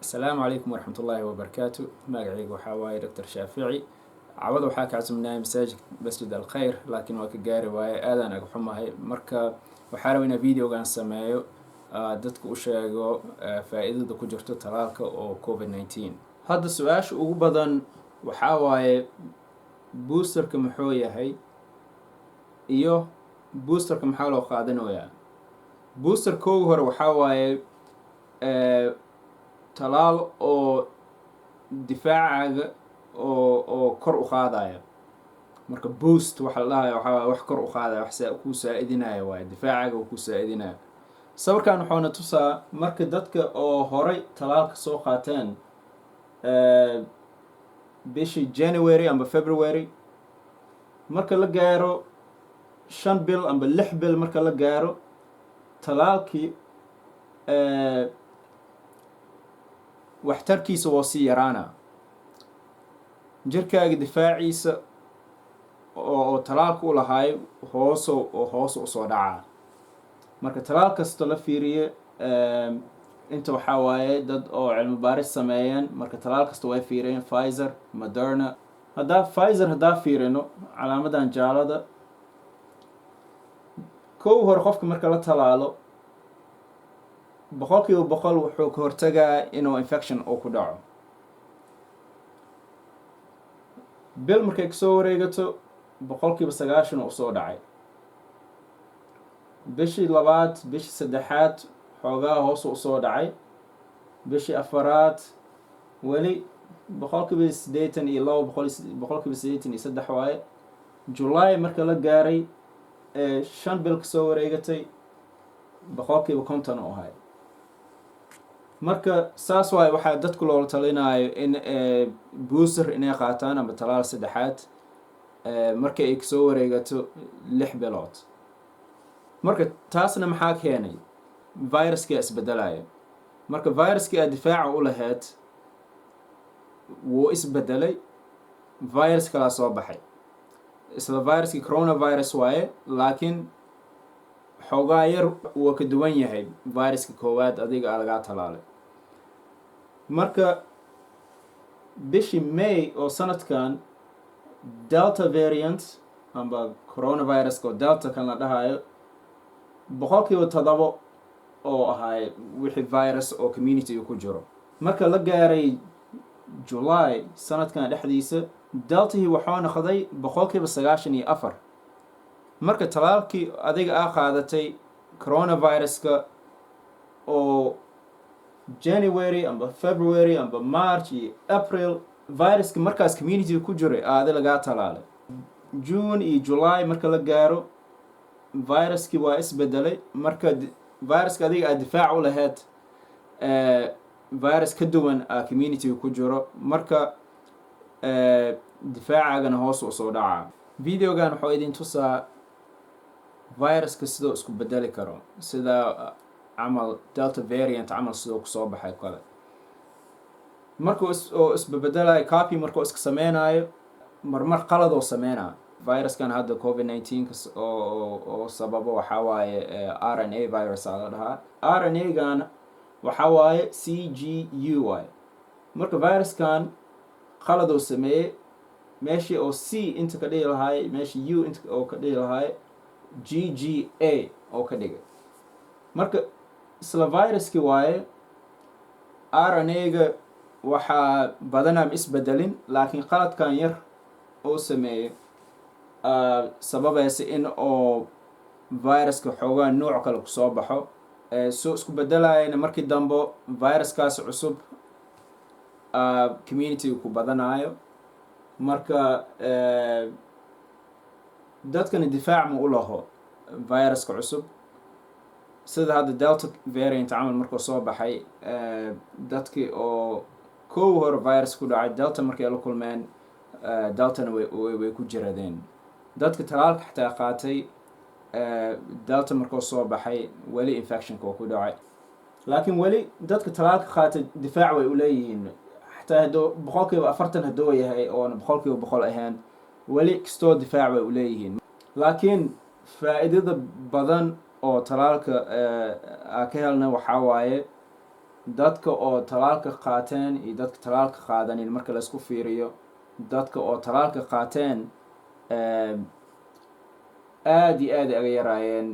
Asalaamu calaykum waraxmatullaahi wabarakaatu. Magacayga waxaa waaye Dr Shaafici. Cawada waxaa ka casumnahay masaajid, Masjid Alkhayr, laakiin waa ka gaari waaye, aadaan aga xumahay. Marka waxaa raba inaa videogan sameeyo, dadka u sheego faa-iidada ku jirto talaalka oo COVID-19. Hadda su-aasha ugu badan waxaa waaye, boosterka muxuu yahay iyo boosterka maxaa loo qaadanayaa? Booster kooga hore waxaa waaye talaal oo difaacaaga oo kor u qaadaya. Marka boost waxa la dhahaya waxaa waaye wax kor u qaadaya, wax kuu saa-idinaya waaye, difaacaaga oo kuu saa-idinaya. Sawirkan wuxuuna tusaa marka dadka oo horay talaalka soo qaateen bishii January amba February, marka la gaaro 5 bil amba 6 bil, marka la gaaro, talaalkii waxtarkiisa waa sii yaraana. Jirkaaga difaaciisa oo talaalka u lahaay hooso oo hoos usoo dhacaa. Marka talaal kasta la fiiriye, inta waxaa waaye dad oo cilmi baaris sameeyeen. Marka talaal kasta way fiiriyeen, Pfizer, Moderna. Haddaa Pfizer haddaa fiirino calaamadan jaalada, kow hore qofka marka la talaalo, 100% wuxuu ka hortagaa inuu infection uu ku dhaco. Bil markay kasoo wareegato, 90% usoo dhacay. Bishii labaad, bishii saddexaad, xoogaa hoosu usoo dhacay. Bishii afaraad weli 82%, 83% waaye. July marka la gaaray ee 5 bil kasoo wareegatay, 50% u ahay. Marka saas waaye waxaa dadku loola talinayo in booster inay qaataan ama talaal saddexaad marka ay kasoo wareegato 6 bilood. Marka taasna maxaa keenay? Viruska isbedelaya. Marka viruskii aad difaaca u lahayd wuu isbedelay, virus kalaa soo baxay. Isla viruskii coronavirus waaye, laakiin xoogaa yar wuu ka duwan yahay viruska koowaad adiga a lagaa talaalay. Marka bishii May oo sanadkan, Delta variant amba coronaviruska oo Delta kan la dhahayo, 7% oo ahay wixii virus oo community ku jiro. Marka la gaaray July sanadkan dhexdiisa, Deltahii waxuu noqday 94%. Marka talaalkii adiga aa qaadatay coronaviruska oo January amba February amba March iyo April, viruska markaas community ku jiray aadi lagaa talaalay, June iyo July marka la gaaro, viruskii waa isbedelay. Marka viruska adiga aad difaac u lahayd, virus ka duwan a community ku jiro. Marka difaacagana hoos u soo dhacaa. Videogan wuxuu idin tusaa viruska sidoo isku bedeli karo, sida camal Delta variant camal sidoo kusoo baxay kale. Markuu oo isbebedelayo, copy markuu iska sameynayo, marmar qaladoo sameynaa. Viruskan hadda COVID-19 oo sababo waxaa waaye RNA virus aa la dhahaa. RNA gan waxaa waaye CGU waaye. Marka viruskan qaladoo sameeyey, meeshii oo C inta ka dhigi lahaay, meeshii U inta oo ka dhigi lahaay, GGA oo ka dhigay. Marka isla viruski waaye, RNA-ga waxaa badanaa ma isbedelin, laakiin qaladkan yar oo sameeyey sababaysa in oo viruska xoogaa nooc kale kusoo baxo. Soo isku bedelayana, markii dambe viruskaas cusub community ku badanayo. Marka dadkana difaac ma u laho viruska cusub. Sida hadda Delta variant camal markuu soo baxay, dadkii oo kow hore virus ku dhacay, Delta markay la kulmeen, Deltana way ku jiradeen. Dadka talaalka xataa qaatay, Delta markuu soo baxay, weli infectionka oo ku dhacay. Laakiin weli dadka talaalka qaatay difaac way uleeyihiin, xataa hadduu 40% hadduu yahay oona 100% ahayn, weli kastoo difaac way uleeyihiin. Laakiin faa-iidada badan oo talaalka aa ka helna waxaa waaye Dadka oo talaalka qaateen iyo dadka talaalka qaadanin marka laisku fiiriyo, dadka oo talaalka qaateen aada iyo aada aga yaraayeen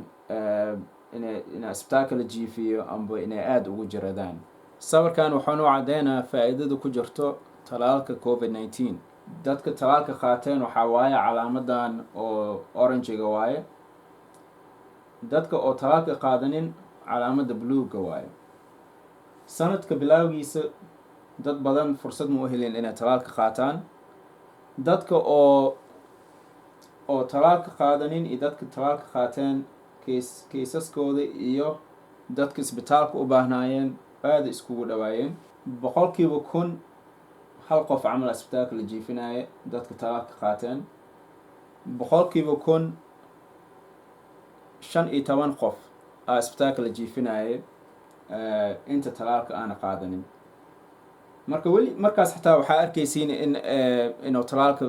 ina isbitaalka la jiifiyo amba inay aada ugu jiradaan. Sawirkan waxaa noo caddeynaa faa-iidada ku jirto talaalka COVID-19. Dadka talaalka qaateen waxaa waaye calaamadan oo orange-ga waaye, dadka oo talaalka qaadanin calaamada bluega waaye. Sanadka bilaawgiisa dad badan fursad ma u helin inay talaalka qaataan. Dadka oo talaalka qaadanin iyo dadka talaalka qaateen cases-kooda iyo dadka isbitaalka u baahnaayeen aada iskugu dhawaayeen. 1,000 hal qof camal isbitaalka la jiifinaya dadka talaalka qaateen, 1000 15 qof aa isbitaalka la jiifinaya inta talaalka aana qaadanin. Marka weli markaas xataa waxaa arkaysiin in inuu talaalka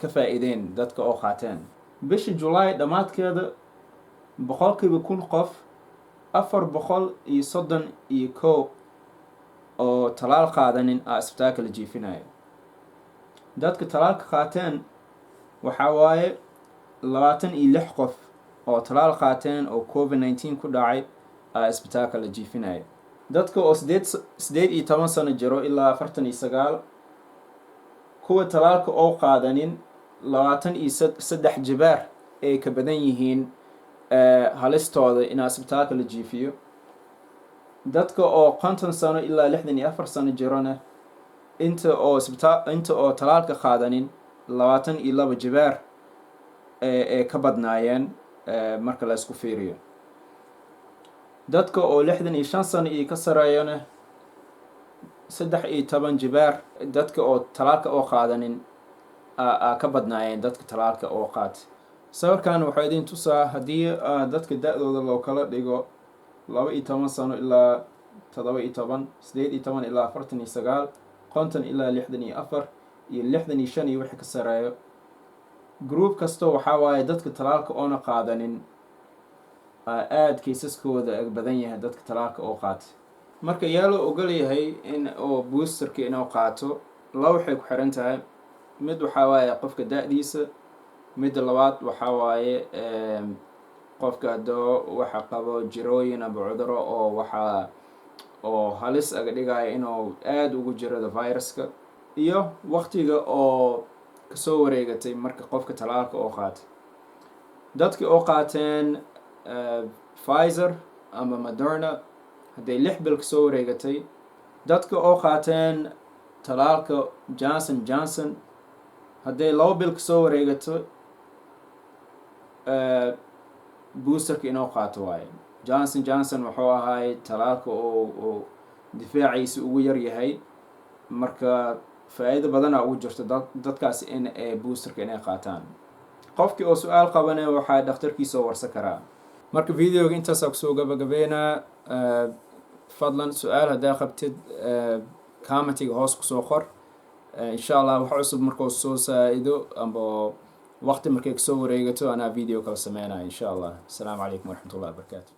ka faa-iideen dadka oo qaateen. Bisha July dhammaadkeeda 1000 qof 431 oo talaal qaadanin aa isbitaalka la jiifinayo. Dadka talaalka qaateen waxaa waaye 26 qof oo talaal qaateen oo COVID-19 ku dhacay aa isbitaalka la jiifinayo. Dadka oo 18 sano jiro ilaa 49, kuwa talaalka oo qaadanin 23 jibaar ay ka badan yihiin halistooda inaa isbitaalka la jiifiyo. Dadka oo 50 sano ilaa 64 sano jirona, inta oo isbitaal inta oo talaalka qaadanin 22 jibaar ee ka badnaayeen marka la isku fiiriyo. Dadka oo 65 sano iyo ka sareeyana 13 jibaar dadka oo talaalka oo qaadanin aa ka badnaayeen dadka talaalka oo qaatay. Sawirkan waxaa idin tusaa haddii dadka da-dooda loo kala dhigo 12 sano ilaa 17, 18 ilaa 49, 50 ilaa 64 iyo 65 iyo wixii ka sareeyo. Group kasto waxaa waaye dadka talaalka oona qaadanin aada cases-kooda badan yahay dadka talaalka oo qaatay. Marka yaa loo ogol yahay in oo booster-ka inuu qaato? Laba waxay ku xiran tahay. Mid waxaa waaye qofka da-diisa, midda labaad waxaa waaye qofka haddoo waxa qabo jirooyin aba cuduro oo waxaa oo halis aga dhigaya inuu aada ugu jirado viruska, iyo waqtiga oo kasoo wareegatay marka qofka talaalka oo qaatay. Dadki oo qaateen Pfizer ama Moderna hadday 6 bil kasoo wareegatay, dadka oo qaateen talaalka Johnson Johnson hadday 2 bil kasoo wareegato, booster-ka inuu qaato waaye. Johnson Johnson wuxuu ahaay talaalka oo difaaciisa ugu yar yahay, marka faa-iido badana ugu jirto dadkaas in ay booster-ka inay qaataan. Qofkii oo su-aal qabane waxaa dhakhtarkiisa oo warsan karaa. Marka video-ga intaasaa kusoo gabagabeynaa. Fadlan su-aal haddaa qabtid comment-iga hoos kusoo qor. Insha Allah wax cusub markuu soo saa-ido amba waqti markay kasoo wareegato anaa video kala sameynaya insha Allah. Asalaamu calaykum waraxmat ullahi wabarakaatu.